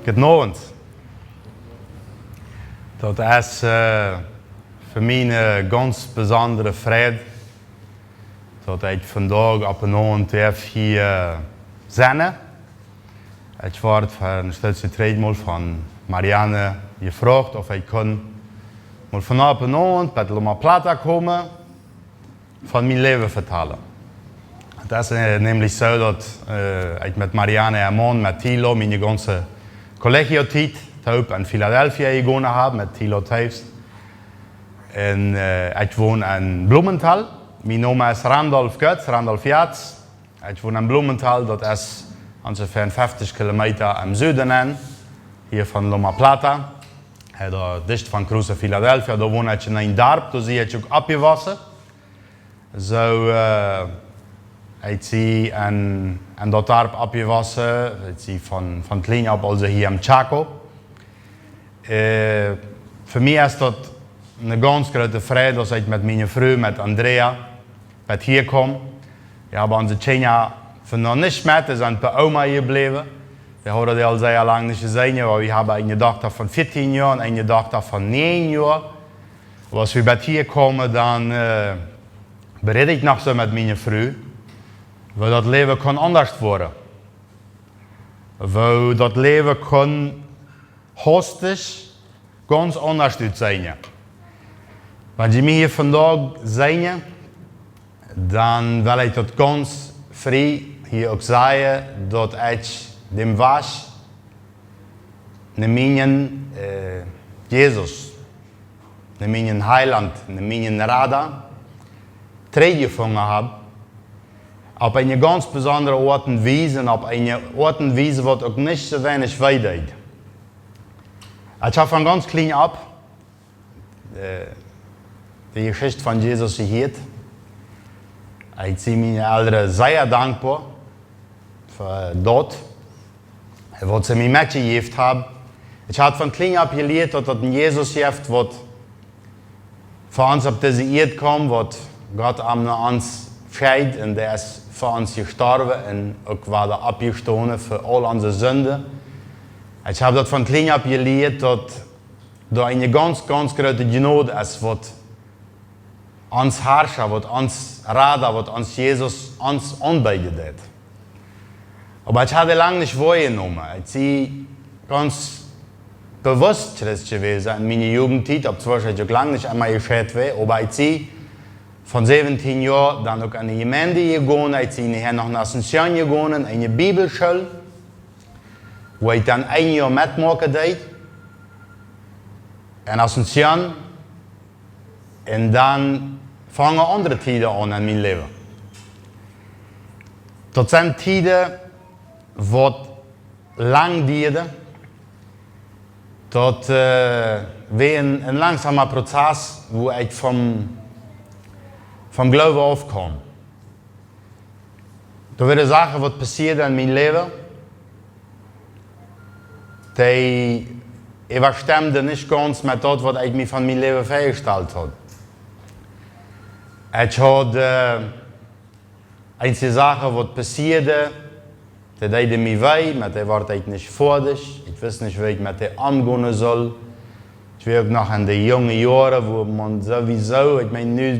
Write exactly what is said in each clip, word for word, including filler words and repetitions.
Goodenoabend. Daut es fa mie eene gaunz besondre Freid, daut ekj vondoag opp en Owent hia sennen. Ekj wort fa een Stootje trigj mol von Marianne jefroacht, auf ekj kunn mol von opp en Owent bat Loma Plata komen, von mien Läwen vetalen. Daut es nämlich soo, daut ekj met Marianne äa Maun, met Thilo, miene gaunze Colegio-Tiet toop en Filadelfia jegonen hab, met Thilo Toews. Un ekj won en Blumenthal. Mien Nomen es Randolph Goetz, Randolph Goetz. Ekj won en Blumenthal, daut es onjefäa feftich Kilometa em Suden, hia von Loma Plata, doa dicht von Cruces, Filadelfia. Doa won ekj en een Darp, doa sie ekj uk oppjewossen. Soo, ekj sie en daut Darp oppjewossen, ekj sie von kjlien opp aul soo hia em Chaco. Fa mie es daut eene gaunz groote Freid, daut ekj met miene Fru, met Andrea, bat hia kom. Wie haben onse Kjinja fa noch nich met, dee sent bie Oma jebläwen. Wie hauden dee aul sea lang nich jeseenen, oba wie haben eene Dochta von vieetieen Joa un eene Dochta von näajen Joa. Oba aus wie bat hia kjeemen, dan beräd ekj noch soo met miene Fru, woo daut Läwen kunn aundasch woaren, woo daut Läwen kunn haustich gaunz aundasch utseenen. Wan jie mie hia vondoag seenen, dan well ekj daut gaunz frie hia uk sajen, daut ekj dän Wajch no mienen Jesus, no mienen Heilaunt, no mienen Rada trigjjefungen hab, opp eene gaunz besondre Oat un Wies, opp eene Oat un Wies, waut uk nich soo weinich wee deed. Ekj hab von gaunz kjlien opp de Jeschicht von Jesus jehieet. Ekj sie miene Elren sea dankboa fa daut, waut see mie metjejäft haben. Ekj hab von kjlien opp jelieet, daut daut een Jesus jeft, waut fa ons opp dise Ieed kjeem, waut Gott am no ons schenkjt un dee es fa ons jestorwen un uk wada oppjestonen fa aul onse Sinden. Ekj hab daut von kjlien opp jelieet, daut doa eene gaunz, gaunz groote Jnod es, waut ons Harscha, waut ons Rada, waut ons Jesus ons aunbeeden deed. Oba ekj hab dee lang nich woajenomen. Ekj sie gaunz bewusst Christ jewast en miene Jugendtiet, opp Zwoascheit uk lang nich emol jescheit wea, oba ekj sie von säwentieen Joa dan uk en de Jemeent jegonen. Ekj sie nohäa no Asunción jegonen, eene Bibelschool, wua ekj dan een Joa metmoaken deed en Asunción. Un dan fungen aundre Tieden aun en mien Läwen. Daut sent Tieden, waut lang dieeden. Daut wia een langsoma Prozess, wua ekj vom Gloowen aufkjeem. Doa wieren Sachen, waut passieeden en mien Läwen, dee äwastemden nich gaunz met daut, waut ekj mie von mien Läwen väajestalt haud. Ekj haud eenje Sachen, waut passieeden, dee deeden mie wee, met dee wort ekj nich foadich. Ekj wist nich, woo ekj met dee omgonen sull. Ekj wia uk noch en de junge Joaren, wua maun sowieso, ekj meen, nu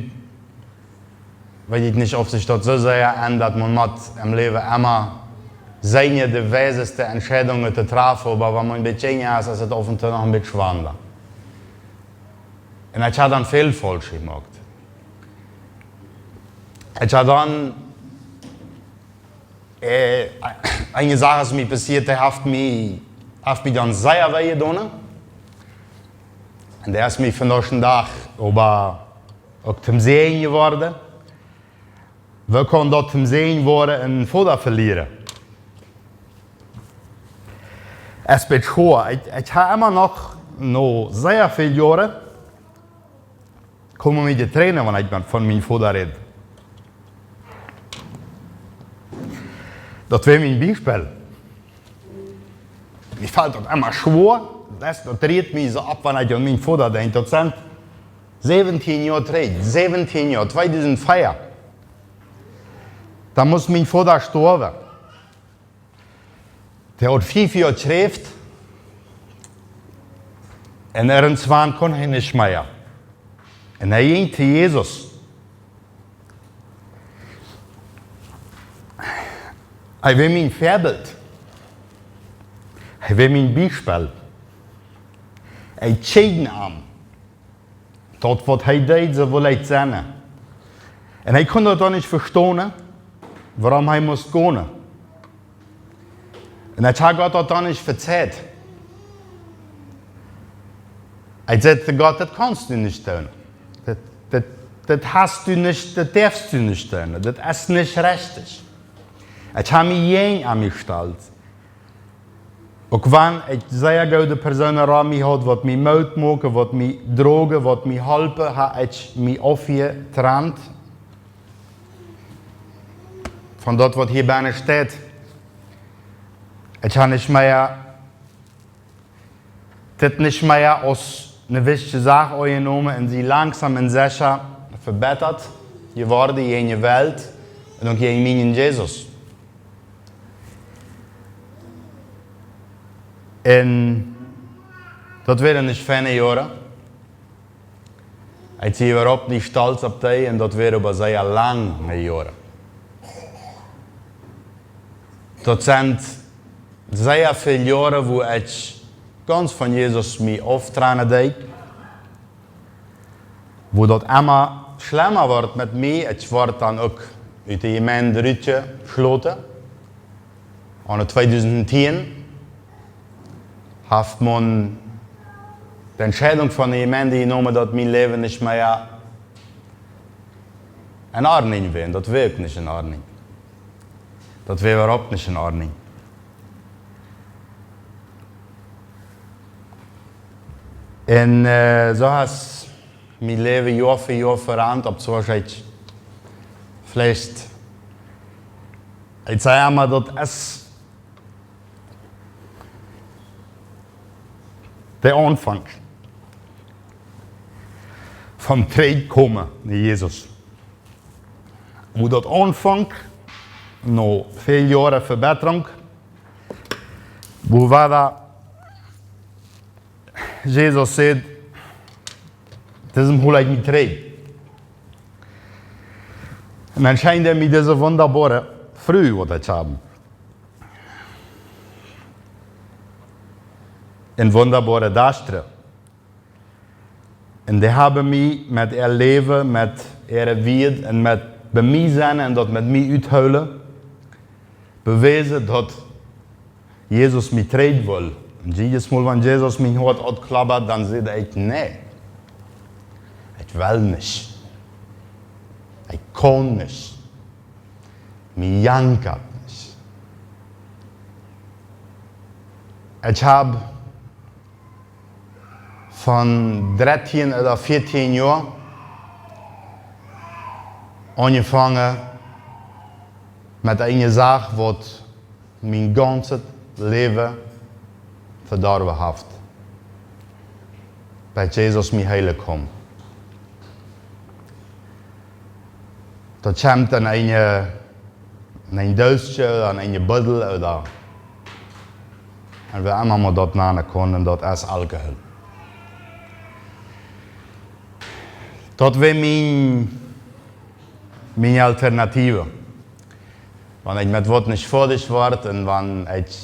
weet ekj nich, auf sikj daut soo sea endat, daut maun mott em Läwen emma seenen, de weiseste Entscheidungen to trafen, oba wan maun een bät jinja es, es et auf un too noch een bät schwanda. Un ekj hab dan väl faulsch jemoakt. Ekj hab dan, eenje Sachen, waut mie passieeden, haft mie, haft mie dan sea wee jedonen. Un dee es mie vondoag dän Dach oba uk toom Säajen jeworden. Woo kaun daut toom Säajen woaren, een Voda velieren? Es bät schwoa. Ekj, ekj hab emma noch, no sea väl Joaren, komen mie de Tränen, wan ekj von mienen Voda räd. Daut wia mien Biespel. Mie felt daut emma schwoa. Daut, daut rieet mie soo opp, wan ekj aun mienen Voda denkj. Daut sent säwentieen Joa trigj, säwentieen Joa, tweedusent vea. Dan must mien Voda stoawen. Dee haud fief Joa Kjräft. Un irjentwann kunn hee nich mea. Un hee jinkj to Jesus. Hee wia mien Väabilt. Hee wia mien Biespel. Hee kjeem aun. Daut waut hee deed, soo wull ekj sennen. Un hee kunn daut dan nich vestonen, wuarom hee must gonen. Un ekj hab Gott daut dan nich vezeiht. Ekj säd to Gott: "Daut kaust du nich doonen. Daut, daut, daut hast du nich, daut darfst du nich doonen. Daut es nich rajcht." Ekj hab mie jäajen am jestalt. Uk wan ekj sea goode Persoonen rom mie haud, waut mie Moot muaken, waut mie droagen, waut mie holpen, hab ekj mie aufjetrant von daut, waut hia bennen steit. Ekj hab nich mea, dit nich mea aus eene wichtje Sach aunjenomen un sie langsom un secha vebittat jeworden jäajen de Welt un uk jäajen mienen Jesus. Un daut wieren nich feine Joaren. Ekj sie äwahaupt nich stolt opp dee, un daut wieren oba sea lange Joaren. Daut sent sea väl Joaren, wua ekj gaunz von Jesus mie auftranen deed. Wua daut emma schlemma wort met mie, ekj wort dan uk ut de Jemeent rutjeschloten. Aune tweedusent tieen haft maun de Entscheidunk von de Jemeent jenomen, daut mien Läwen nich mea en Ordnunk wia. Daut wia uk nich en Ordnunk. Daut wia äwahaupt nich en Ordnunk. Un, äh, soo haft mien Läwen Joa fa Joa verandert, opp soo aus ekj veleicht, ekj saj emma, daut es de Aunfank vom Trigjkomen no Jesus. Wua daut aunfank, no väl Joaren Vebittrunk, wua wada Jesus säd: "Disen hol ekj mie trigj." Un dan schient hee mie dise wundaboare Fru, waut ekj hab. Eene wundaboare Dochta. Un dee haben mie met äa Läwen, met äare Wieed un met bie mie sennen un daut met mie uthoolen, bewäsen, daut Jesus mie trigj well. Un jiedes Mol, wan Jesus mien Hoat aunkloppt, dan saj ekj: "Nä, ekj well nich. Ekj kaun nich. Mie jankat nich." Ekj hab von dartieen ooda vieetieen Joa aunjefongen met eene Sach, waut mien gaunzet Läwen vedorwen haft, bat Jesus mie heelen kunn. Daut kjemt en eene, en een Doosje, en eene Buddel ooda, un woo emma maun daut nanen kaun, un daut es Alkohol. Daut wia mien, miene Alternative. Wan ekj met waut nich foadich wort un wan ekj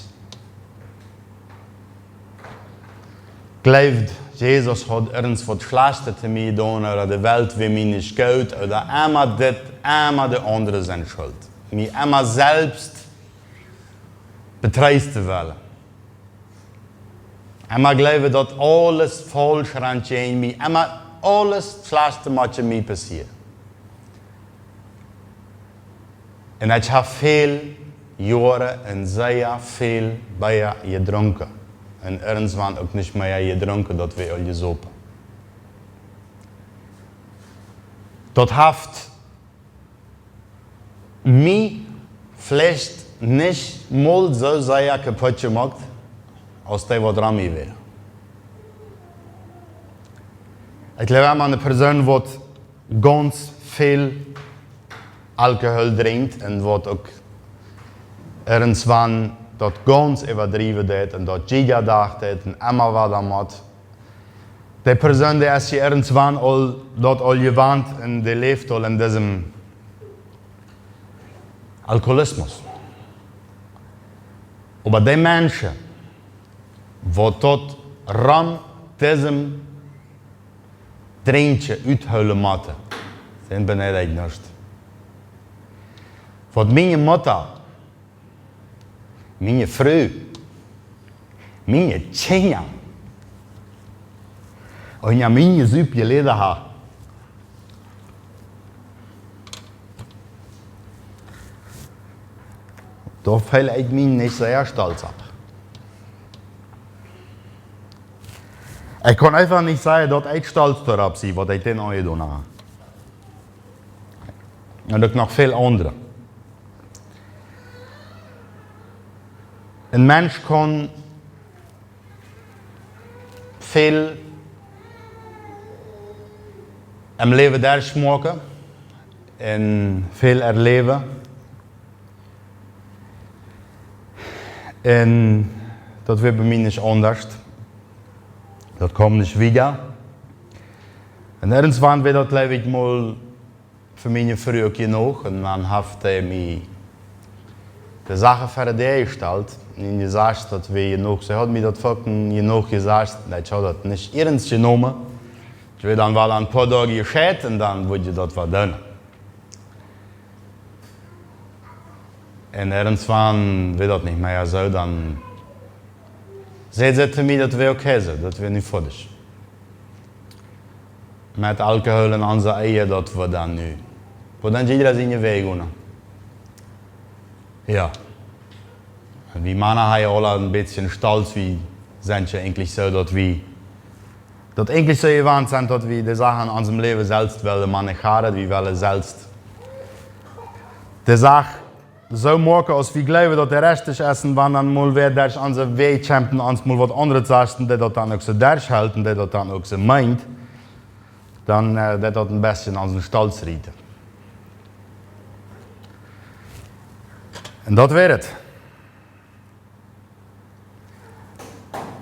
jleewd, Jesus haud irjent waut Schlajchtet to mie jedonen, ooda de Welt wia mie nich goot, ooda emma dit, emma de aundre sent schult. Mie emma selfst betreesten wellen. Emma jleewen, daut aules faulsch rant jäajen mie, emma aules Schlajchtet mott mie passieren. Un ekj hab väl Joaren un sea väl Bia jedrunken. Un irjentwann uk nich mea jedrunken, daut wia aul jesopen. Daut haft mie veleicht nich mol soo sea kaputt jemoakt aus dee, waut rom mie wieren. Ekj jleew, wan eene Persoon, waut gaunz väl Alkohol drinkjt un waut uk irjentwann daut gaunz äwadriewen deit un daut jieda Dach deit un emma wada mott, De Persoon, dee es hia irjentwan aul, daut aul jewant un dee läft aul en disem Alkoholismus. Oba dee Menschen, waut daut rom disem Drinkjen uthoolen motten, sent beneidet nuscht. Waut miene Mutta, miene Fru, miene Kjinja, un jo, miene Supp jeleden haben, doa feel ekj mie nich sea stolt opp. Ekj kaun eefach nich sajen, daut ekj stolt doaropp sie, waut ekj dän aunjedonen hab. Un uk noch väl aundre. Een Mensch kaun väl em Läwen derchmoaken un väl erläwen. Un daut wia bie mie nich aundasch. Daut kaum nich wieda. Un irjentwan wia daut, jleew ekj mol, fa miene Fru uk jenuach. Un dan haft see mie de Sachen ver de Däa jestalt un jesajcht, daut wia jenuach. See haud mie daut foaken jenuach jesajcht, daut ekj haud daut nich iernst jenomen. Ekj wia dan wal een poa Doag jescheit un dan wudd ekj daut wada doonen. Un irjentwan wia daut nich mea soo, dan säd see to mie, daut wia okay soo, daut wia nu foadich. Met Alkohol en onse Ehe, daut wia dan nu. Wia dan jieda siene Wäaj gonen. Jo. Un wie Mana haben aul een bät Stolt, wie sent je eejentlich soo, daut wie daut eejentlich soo jewant sent, daut wie de Sachen en onsem Läwen selfst wellen manejeren, wie wellen selfst de Sach soo moaken, aus wie jleewen, daut dee rajcht es, un wan dan mol wäa derch onse Wäaj kjemt un ons mol waut aundret sajcht, un dee daut dan uk soo derchhelt un dee daut dan uk soo meent, dan, äh, deit daut een bät onsen Stolt rieten. Un daut wia et.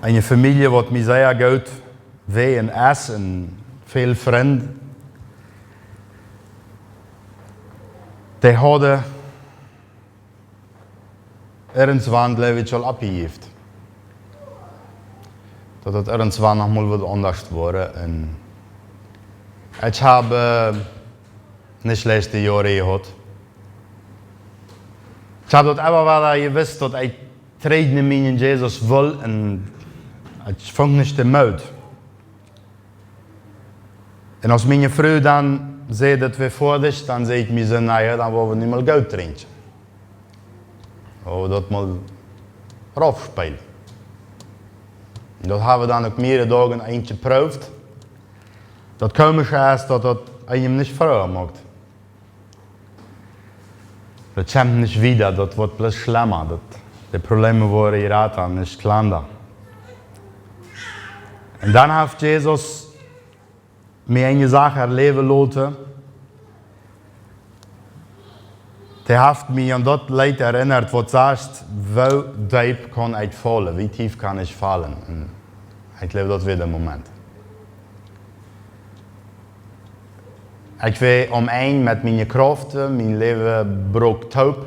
Eene Famielje, waut mie sea goot wia un es un väl Frind, dee hauden irjentwan, jleew ekj, aul oppjejäft, daut daut irjentwan noch mol wudd aundasch woaren. Un ekj hab, äh, nich schlajchte Joaren jehaut. Ekj hab daut emma wada jewist, daut ekj trigj no mienen Jesus wull, un ekj funk nich dän Moot. Un aus miene Fru dan säd, daut wia foadich, dan säd ekj mie soo: "Na jo, dan woa wie nu mol goot drinkjen. Oh, daut mol raufspälen." Un daut hab wie dan uk mearere Doag eent jeprooft. Daut Komische es, daut daut eenem nich frieha moakt. Daut kjemt nich wieda, daut woat bloos schlemma. Daut, de Probleme woaren jrata, nich kjlanda. Un dan haft Jesus mie eene Sach erläwen loten. Dee haft mie aun daut Leet erinnert, waut sajcht: "Woo deep kaun ekj faulen? Woo tief kaun ekj faulen?" Un ekj jleew, daut wia de Moment. Ekj wia aum Enj met miene Kjraften, mien Läwen broak toop.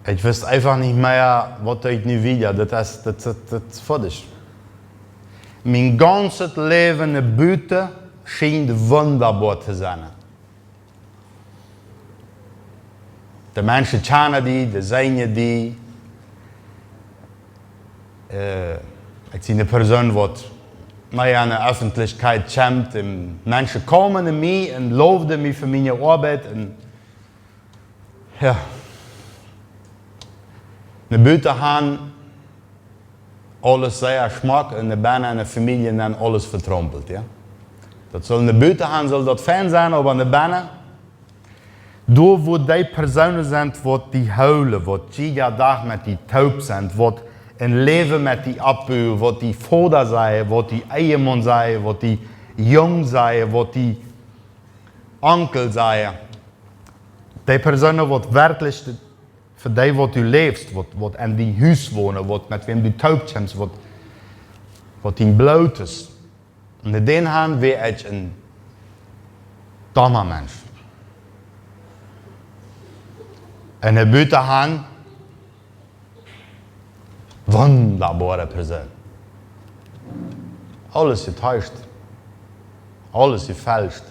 Ekj wist eefach nich mea, waut ekj nu wia. Daut es, daut, daut, daut es foadich. Mien gaunzet Läwen no buten schient wundaboa to sennen. De Menschen kjanen die, dee seenen die. Äh, ekj sie eene Persoon, waut mea aun de Öffentlichkjeit kjemt. Un Menschen kjeemen no mie un lowden mie fa miene Oabeit. Un jo. No buten han aules sea schmock un no bennen enne Famielje dan aules vetraumpelt, jo. Daut saul no buten han, saul daut fein sennen, oba no bennen, doa wua dee Persoonen sent, waut die hoolen, waut jieda Dach met die toop sent, waut een Läwen met die oppbuen, waut die Voda sajen, waut die Ehemaun sajen, waut die Jung sajen, waut die Onkel sajen. Dee Persoonen, waut werkjlich fa dee, waut du läfst, waut, waut en dien Hus wonen, waut met wäm du toop kjemst, waut, Waut dien Bloot es. Un en de eene Haunt wia ekj een domma Mensch. Un en de Butenhaunt, wundaboare Persoon. Aules jetäuscht. Aules jefälscht.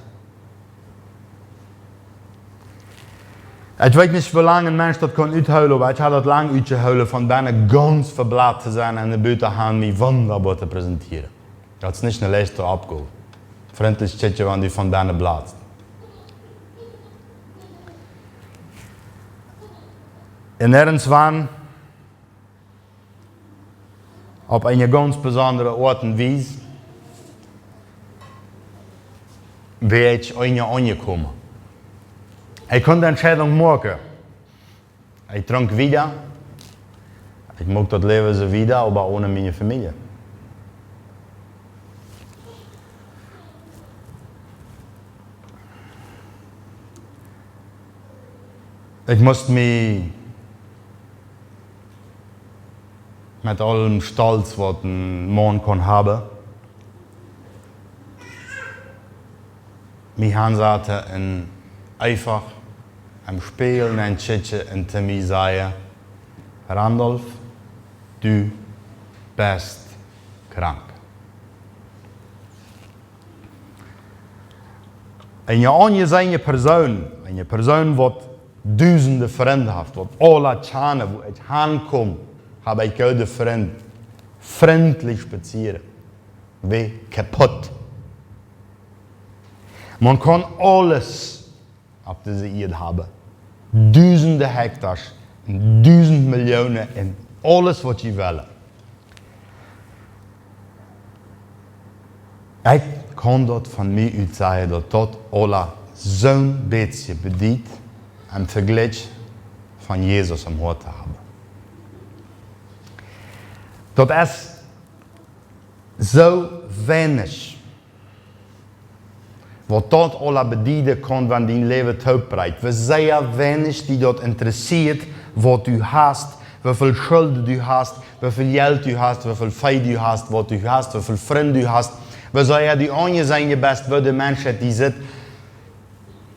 Ekj weet nich, woo lang een Mensch daut kaun uthoolen, oba ekj haud daut lang utjehoolen, von bennen gaunz veblat to sennen un en de Butenhaunt mie wundaboa to präsentieren. Daut es nich een leichta Oppgow. Frintlich kjikjen, wan du von bennen blatst. Un irjentwan opp eene gaunz besondre Oat un Wies wia ekj aun mie aunjekomen. Ekj kunn de Entscheidunk moaken. Ekj drunk wieda. Ekj muak daut Läwen soo wieda, oba one miene Famielje. Ekj must mie met aulem Stolz, waut een Maun kaun haben, mie hansaten un eefach em Spieejel nenkjikjen un to mie sajen: "Randolph, du best krank." Eene aunjeseene Persoon, eene Persoon, waut dusende Frind haft, waut aula kjanen, wua ekj hankomm, hab ekj goode Frind, frintlich spazieren. Wia kaputt. Maun kaun aules opp dise Ieed haben. Dusende Hektasch un dusend Millionen un aules, waut jie wellen. Ekj kaun daut von mie ut sajen, daut daut aula soon bät bediet em Vejlikj von Jesus em Hoat to haben. Daut es soo weinich, waut daut aula bedieden kaun, wan dien Läwen toopbrakjt. Woo sea weinich die daut interessieet, waut du hast, woo väl Schulden du hast, woo väl Jelt du hast, woo väl Vee du hast, waut du hast, woo väl Frind du hast, woo sea du aunjeseenen best, woo de Menschheit die sitt,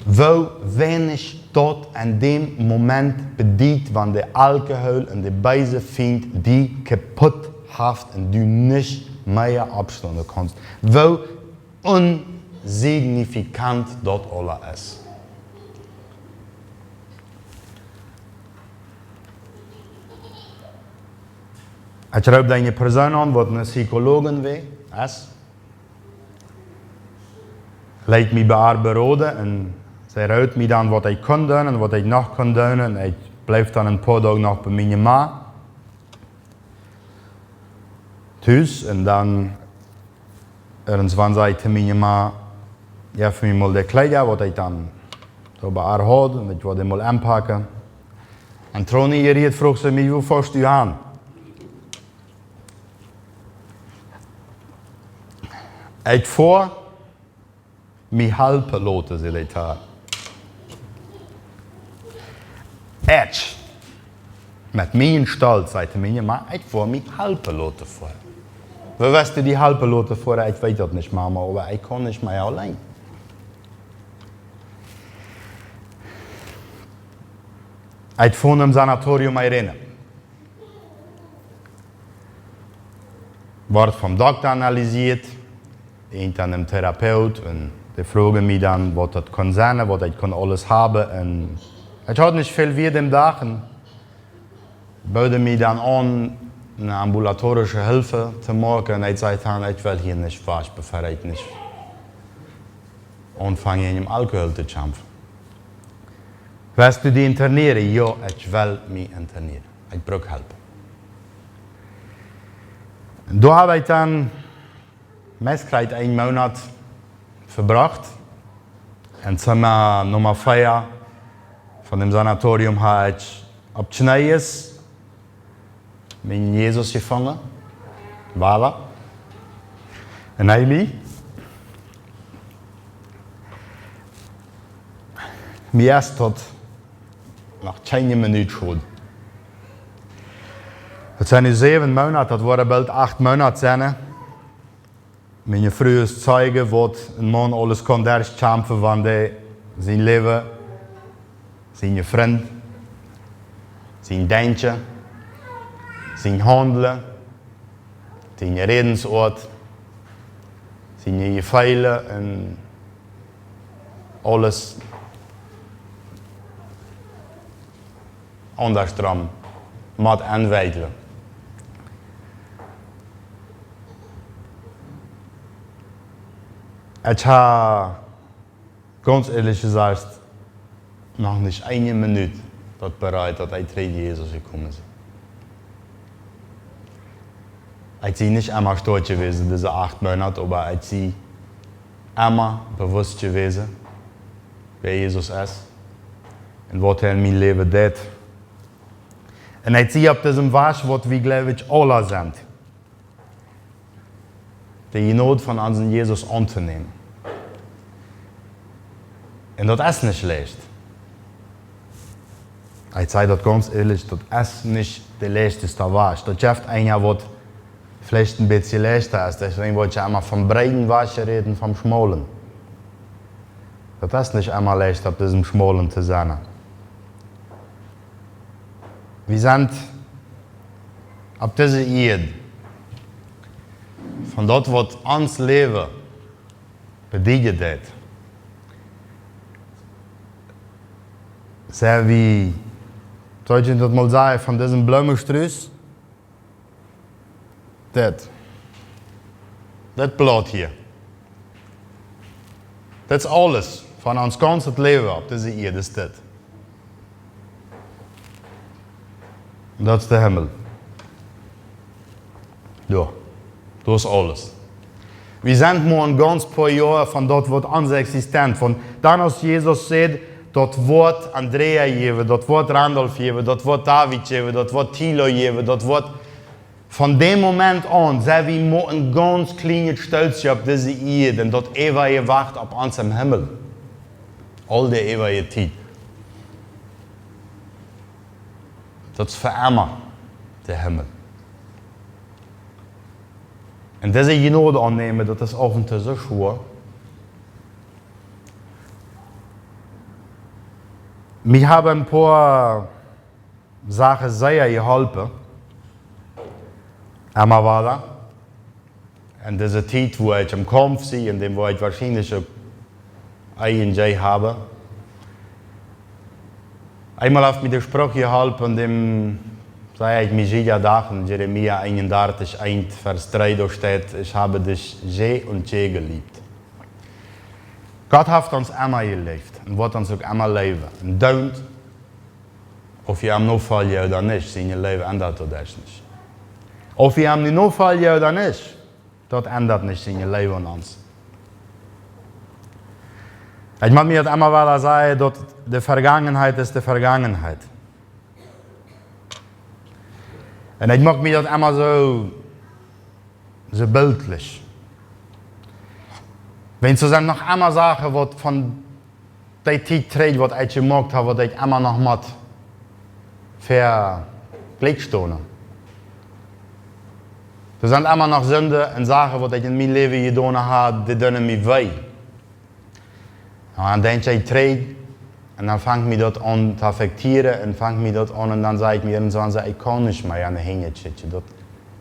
woo weinich daut en däm Moment bediet, wan de Alkohol un de beese Fient die kaputt haft un du nich mea oppstonen kaust. Woo unsignifikant daut aula es. Ekj roopt eene Persoon aun, waut eene Psychologin wia, es. Leet mie bie äa beroden un see rood mie dan, waut ekj kunn doonen un waut ekj noch kunn doonen. Un ekj bleef dan een poa Doag noch bie miene Ma tus un dan irjentwan säd ekj to miene Ma: "Jeff mie mol de Kjleeda, waut ekj dan soo bie äa haud, un ekj wull dee mol enpacken." Un trone jerieet fruach see mie: "Wua foascht du han?" "Ekj foa mie halpen loten," säd ekj. Ekj, met mienen Stolz, säd ekj to miene Ma: "Ekj foa mie halpen loten foaren." "Woo woascht du die halpen loten foaren?" "Ekj weet daut nich, Mama, oba ekj kaun nich mea auleen." Ekj foa em Sanatorium Irene. Wort vom Dokta analysieet, irjent een Therapeut, un dee fruagen mie dan, waut daut kunn sennen, waut ekj kunn aules haben. Un ekj haud nich väl wieda dän Dach, un booden mie dan aun, eene ambulatorische Hilfe to moaken. Un ekj säd dan: "Ekj well hia nich wajch, bevor ekj nich aunfang, jäajen Alkohol to kjamfen." "Woascht du die internieren?" "Jo, ekj well mie internieren. Ekj bruck Help." Doa hab ekj dan meist krakjt een Moonat vebrocht. En Zimma Numma vea von däm Sanatorium hab ekj opp Kjnees mien Jesus jefungen. Wada. Un hee mie. Mie es daut noch kjeene Minut schoon. Daut sent nu säwen Moonat, daut woaren boolt acht Moonat sennen. Miene Fru es Zeijen, waut een Maun aules kaun derchkjamfen, wan dee sien Läwen, siene Frind, sien Denkjen, sien Haundlen, siene Rädensoat, siene Jefeelen un aules aundasch mott entwekjlen. Ekj hab gaunz ierlich jesajcht, noch nich eene Minut daut bereit, daut ekj trigj no Jesus jekomen sie. Ekj sie nich emma stoakj jewast dise acht Moonat, oba ekj sie emma bewusst jewast, wäa Jesus es un waut hee en mien Läwen deed. Un ekj sie opp disem Wajch, waut wie, jleew ekj, aula sent, de Jnod von onsen Jesus auntonämen. Un daut es nich leicht. Ekj saj daut gaunz ierlich, daut es nich de leichtste Wajch. Daut jeft eena, waut veleicht een bät leichta es, deswäajen woat je emma vom breeden Wajch jerädt, vom schmaulen. Daut es nich emma leicht, opp disem schmaulen to sennen. Wie sent opp dise Ieed, von daut, waut ons Läwen bedieden deed, sent wie, saul ekj daut mol sajen, von disem Bloomestruss, dit, dit Blaut hia. Daut es aules von ons gaunzet Läwen opp dise Ieed, es dit. Un daut es de Himmel. Jo, daut es aules. Wie sent mau een gaunz poa Joa von daut, waut ons existent, von dan, aus Jesus säd: "Daut woat Andrea jäwen, daut woat Randolph jäwen, daut woat David jäwen, daut woat Thilo jäwen, daut woat." Von däm Moment aun sent wie mau een gaunz kjlienet Stekjtje opp dise Ieed un daut Eewje wacht opp ons em Himmel. Aul de eewje Tiet. Daut es fa emma de Himmel. Un dise Jnod aunnämen, daut es auf un to soo schwoa. Mie haben een poa Sachen sea jeholpen. Emma wada. En dise Tiet, wua ekj em Kaumf sie, en däm, wua ekj woarschienlich uk I N J hab. Eemol haft mie de Spruch jeholpen, däm saj ekj mie jieda Dach, en Jeremia eenundartich, eent, Varsch dree, doa steit: "Ich habe dich je und je geliebt." Gott haft ons emma jeleeft un woat ons uk emma leewen. Un doont, auf wie am nofoljen ooda nich, siene Leew endat doaderch nich. Auf wie am nu nofoljen ooda nich, daut endat nich siene Leew aun ons. Ekj mott mie daut emma wada sajen, daut de Vergangenheit es de Vergangenheit. Un ekj moak mie daut emma soo, soo biltlich. Wan soo sent noch emma Sachen, waut von dee Tiet trigj, waut ekj jemoakt hab, waut ekj emma noch mott vejlikjstonen. Doa sent emma noch Sinden un Sachen, waut ekj en mien Läwen jedonen hab, dee doonen mie wee. Un dan denkj ekj trigj, un dan fangt mie daut aun to affektieren, un fangt mie daut aun, un dan saj ekj mie irjentwann soo: "Ekj kaun nich mea aun de Henj kjikjen, daut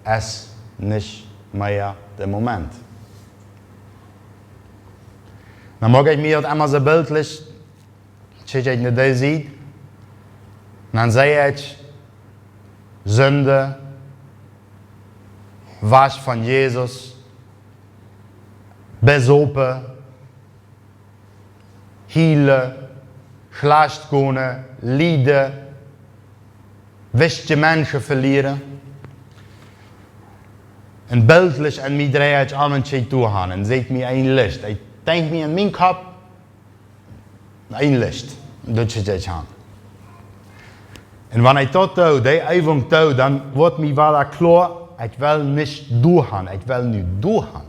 es nich mea de Moment." Dan moak ekj mie daut emma soo biltlich, kjikj ekj no dee Sied, un dan saj ekj: Sind, wajch von Jesus, besopen, hielen, schlajcht gonen, lieden, wichtje Menschen velieren. Un biltlich en mie drei ekj om un kjikj doa han un see mie een Licht. Ekj denkj mie en mienen Kopp, een Licht, daut kjikj ekj han. Un wan ekj daut doo, dee Eewunk doo, dan woat mie wada kloa, ekj well nich doa han, ekj well nu doa han.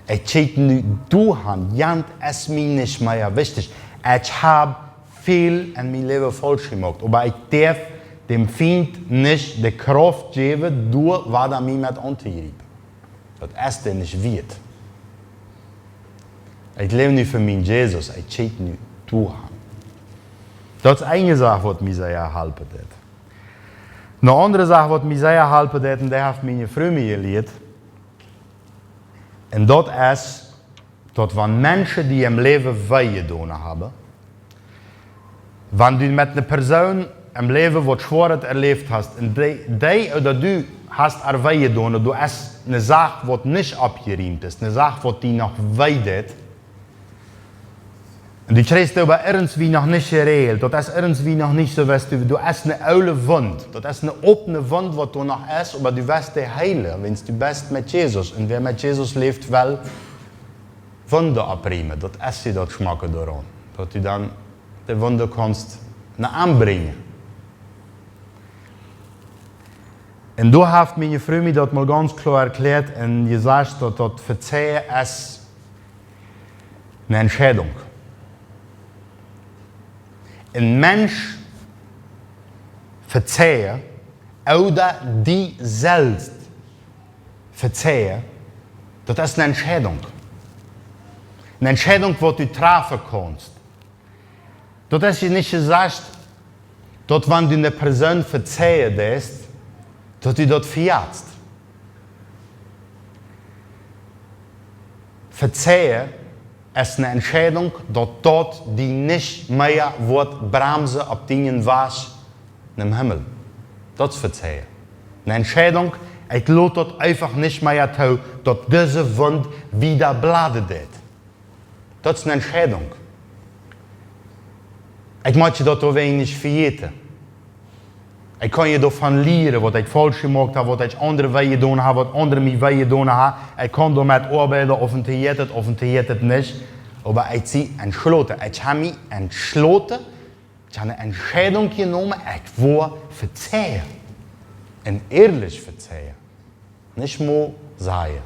Ekj kjikj nu doa han, jant es mie nich mea wichtich. Ekj hab väl en mien Läwen faulsch jemoakt, oba ekj darf däm Fient nich de Krauft jäwen, doa wada mie met auntojriepen. Daut es dee nich wieet. Ekj läw nu fa mien Jesus, ekj kjikj nu doahan. Daut es eene Sach, waut mie sea halpen deed. Eene aundre Sach, waut mie sea halpen deed, un dee haft miene Fru mie jelieet, un daut es, daut wan Menschen die em Läwen wee jedonen haben, wan du met eene Persoon em Läwen waut Schwoaret erläft hast, un dee, dee ooda du hast äa wee jedonen, du hast eene Sach, waut nich oppjerieemt es, eene Sach, waut die noch wee deit, un du kjrichst äwa irjentwie noch nich jeräajelt, daut es irjentwie noch nich soo, weetst du, du hast eene oole Wund, daut es eene opne Wund, waut doa noch es, oba du weetst dee heelen, wiels du best met Jesus, un wäa met Jesus läft, well Wunden oppriemen, daut es je daut Schmocke doaraun, daut du dan de Wunden kaust no am brinjen. Un doa haft miene Fru mie daut mol gaunz kloa erkjläat un jesajcht, daut daut Vezeien es eene Entscheidunk. Een Mensch vezeien ooda die selfst vezeien, daut es eene Entscheidunk. Eene Entscheidunk, waut du träfen kaust. Daut es je nich jesajcht, daut wan du eene Persoon vezeien deist, daut du daut vejatst. Vezeien es eene Entscheidunk, daut daut die nich mea woat bremsen opp dienen Wajch nom Himmel. Daut es Vezeien. Eene Entscheidunk, ekj lot daut eefach nich mea too, daut dise Wund wieda bleeden deit. Daut es eene Entscheidunk. Ekj mott je daut doawäajen nich vejäten. Ekj kaun je doavon lieren, waut ekj faulsch jemoakt hab, waut ekj aundre wee jedonen hab, waut aundre mie wee jedonen haben. Ekj kaun doamet oabeiden, auf et jeit, auf et jeit nich. Oba ekj sie entschloten. Ekj hab mie entschloten, ekj hab eene Entscheidunk jenomen, ekj woa vezeien. Un ehrlich vezeien. Nich mau sajen.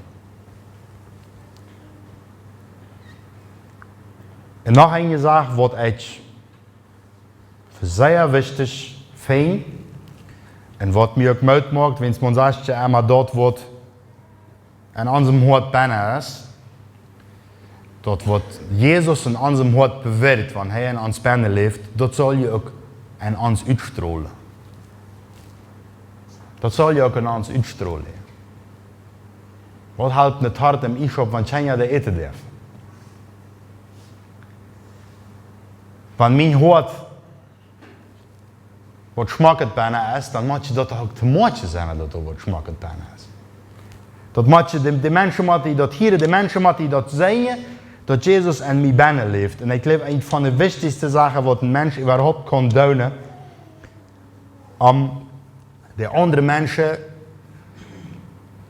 Un noch eene Sach, waut ekj fa sea wichtich finj, un waut mie uk Moot moakt, wiels maun sajcht je emma, daut waut en onsem Hoat bennen es, daut waut Jesus en onsem Hoat bewirkjt, wan hee en ons bennen läft, daut saul je uk en ons utstrolen. Daut saul je uk en ons utstrolen. Waut halpt eene Tort em Iesschaup, wan kjeena dee äten darf? Wan mien Hoat waut Schmocket bennen es, dan mott je daut uk to moakjen sennen, daut doa waut Schmocket bennen es. Daut mott je, de, de Menschen motten daut hieren, de Menschen motten daut seenen, daut Jesus en mie bennen läft. Un ekj jleew, eene von de wichtichste Sachen, waut een Mensch äwahaupt kaun doonen, om de aundre Menschen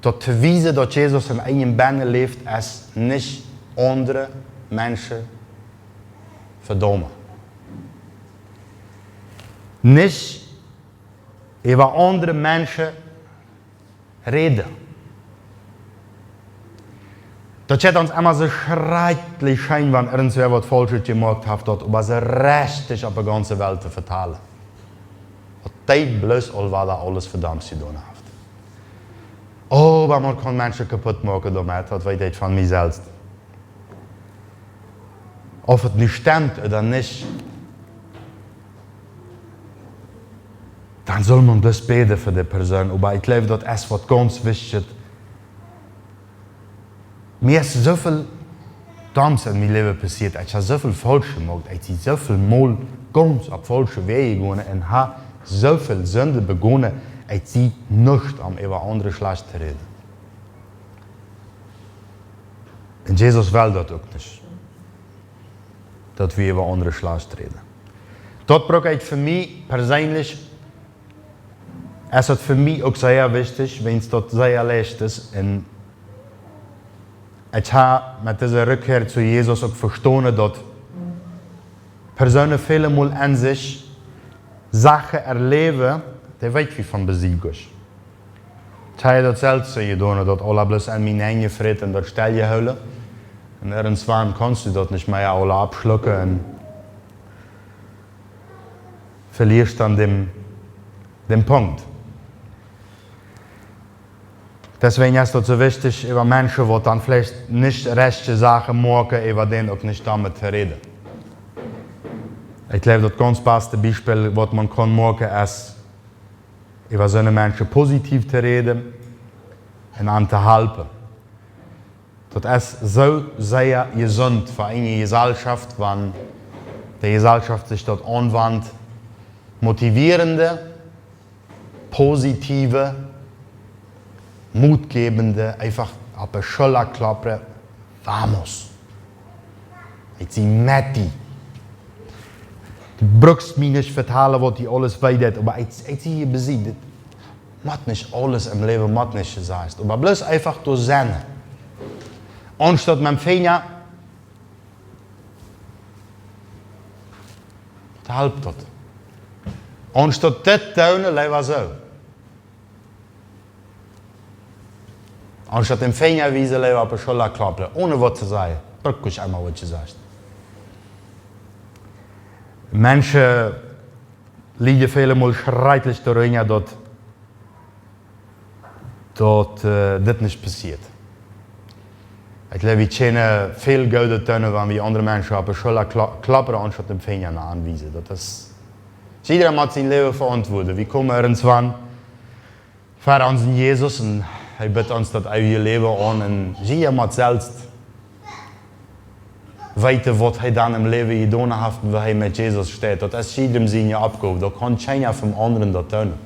daut to wiesen, daut Jesus en eenem bennen läft, es nich aundre Menschen vedaumen. Nich äwa aundre Menschen räden. Daut jeit ons emma soo schrakjlich scheen, wan irjentwäa waut Faulschet jemoakt haft, daut äwa soo rajcht opp de gaunze Welt to vetalen. Waut dee bloos aul wada aules vedaumt jedonen haft. Oh, oba maun kaun Menschen kaput moaken doamet, daut weet ekj von mie selfst. Auf et nu stemt ooda nich, dan saul maun bloos bäden fa de Persoon. Oba ekj jleew, daut es waut gaunz wichtich. Mie es soo väl Doms en mien Läwen passieet. Ekj hab soo väl Faulschet jemoakt. Ekj sie soo väl mol gaunz opp faulsche Wäaj jegonen un hab soo väl Sind begonen. Ekj sie nuscht, om äwa aundre schlajcht to räden. Un Jesus well daut uk nich, daut wie äwa aundre schlajcht räden. Daut bruck ekj fa mie perseenlich, es daut fa mie uk sea wichtich, wiels daut sea leicht es. Un ekj hab met dise Rückkehr zu Jesus uk vestonen, daut Persoonen väle mol en sikj Sachen erläwen, dee weet wie von besiegers. Ekj hab daut selfst soo jedonen, daut aules bloos en mie nenjefräten un daut stell jehoolen. Un irjentwan kaust du daut nich mea aules oppschlucken un velieescht dan dän, dän Punkt. Deswäajen es daut soo wichtich, äwa Menschen, waut dan veleicht nich rajchte Sachen moaken, äwa dän uk nich doamet to räden. Ekj jleew, daut gaunz baste Biespel, waut maun kaun moaken, es, äwa soone Menschen positiev to räden un an to halpen. Daut es soo sea jesunt fa eene Jeselschoft, wan de Jeselschoft sikj daut aunwant, motivierende, positiewe, motjäwende, eefach opp de Schulla kloppen: Vamos! Ekj sie met die. Du brukst mie nich vetalen, waut die aules wee deit, oba ekj, ekj sie hia bie die. Daut mott nich aules em Läwen, mott nich jesajcht, oba bloos eefach doa sennen. Aunstaut met däm Finja, daut halpt daut. Aunstaut dit doonen, leewa soo. Aunstaut dän Finja wiesen, leewa opp de Schulla kloppen, onen waut to sajen. Brukt nich emma waut jesajcht. Menschen lieden väle Mol schrakjlich doarunja, daut, daut, äh, dit nich passieet. Ekj jleew, wie kjennen väl Goodet doonen, wan wie aundre Menschen opp de Schulla kla-, kloppen, aunstaut dän Finja no an wiesen. Daut es, jieda mott sien Läwen veauntwuaden. Wie komen irjentwan ver onsen Jesus un hee bitt ons daut eewje Läwen aun un jieda mott selfst weeten, waut hee dan em Läwen jedonen haft un woo hee met Jesus steit. Daut es jiedem siene Oppgow. Daut kaun kjeena vom aundren daut doonen.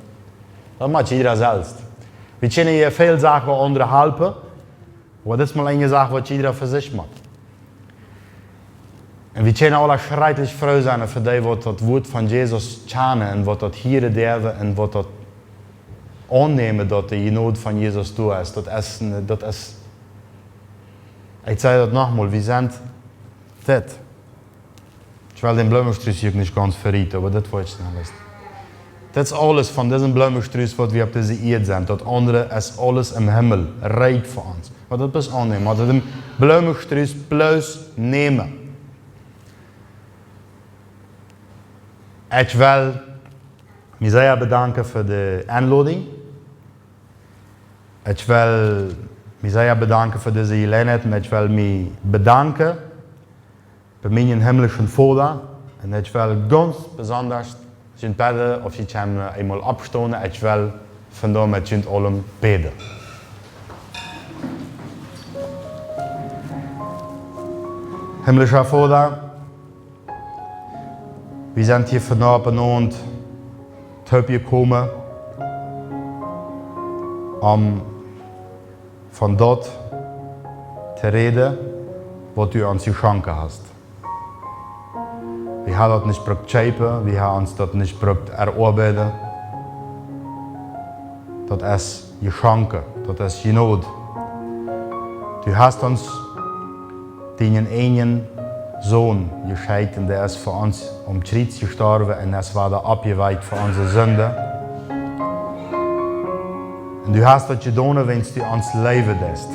Daut mott jieda selfst. Wie kjennen hia väl Sachen aundre halpen, oba daut es mol eene Sach, waut jieda fa sikj mott. Un wie kjennen aula schrakjlich froo sennen fa dee, waut daut Wuat von Jesus kjanen un waut daut hieren doonen un waut daut aunnämen, daut de Jnod von Jesus doa es. Daut es ne, daut es, ekj saj daut noch mol, wie sent dit. Ekj well dän Bloomestrus hia uk nich gaunz vejäten, oba daut woa ekj noch wiesen. Daut es aules von disen Bloomestrus, waut wie opp dise Ieed sent. Daut aundre es aules em Himmel, reed fa ons. Oba daut es aunnämen, oba dän Bloomestrus bloos nämen. Ekj well mie sea bedanken fa de Enlodunk. Ekj well mie sea bedanken fa dise Jeläajenheit un ekj well mie bedanken bie mienen himlischen Voda. Un ekj well gaunz besonda junt bäden, auf jie kjennen eemol oppstonen. Ekj well vondoag met junt aulem bäden. Himlischa Voda, wie sent hia vondoag opp een Owent toopjekomen, om von daut to räden, waut du ons jeschonken hast. Wie haben daut nich brukt kjeepen, wie haben ons daut nich brukt eroabeiden. Daut es jeschonken, daut es Jnod. Du hast ons dienen eenen Sän jeschekjt un dee es fa ons aum Kjriez jestorwen un es wada oppjewakjt fa onse Sinden. Un du hast daut jedonen, wiels du ons leewen deist.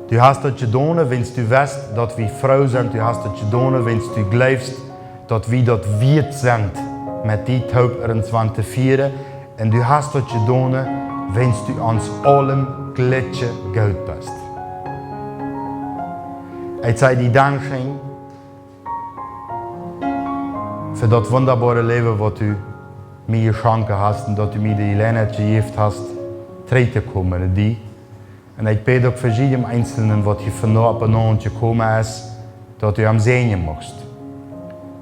Du hast daut jedonen, wiels du weetst, daut wie froo sent. Du hast daut jedonen, wiels du jleefst, daut wie daut wieet sent, met die toop irjentwan to fieren. Un du hast daut jedonen, wiels du ons aulem jlikj goot best. Ekj saj die dankscheen fa daut wundaboare Läwen, waut du mie jeschonken hast un daut du mie de Jeläajenheit jejäft hast, trigj to komen no die. Un ekj bäd uk fa jiedem Eenselnen, waut hia vondoag opp een Owent jekomen es, daut du am säajnen muchst.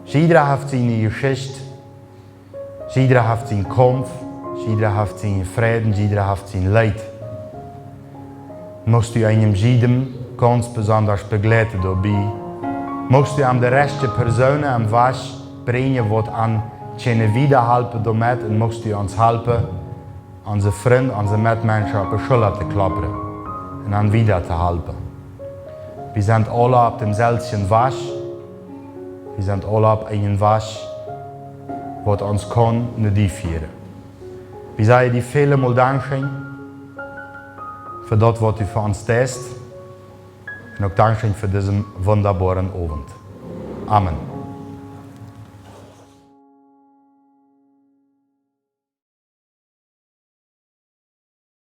Jieda haft siene Jeschicht, jieda haft sienen Kaumf, jieda haft sienen Fräd, jieda haft sien Leet. Muchst du eenem jiedem gaunz besonda bejleiden doabie. Muchst du am de rajchte Persoonen aum Wajch brinjen, waut an kjennen wiedahalpen doamet, un muchst du ons halpen, onse Frind, onse Metmenschen opp de Schulla to kloppen un an wieda to halpen. Wie sent aula opp dämselwjen Wajch. Wie sent aula opp eenen Wajch, waut ons kaun no die fieren. Wie sajen die väle Mol dankscheen fa daut, waut du fa ons deist. Un uk dankscheen fa disen wundaboaren Owent. Amen.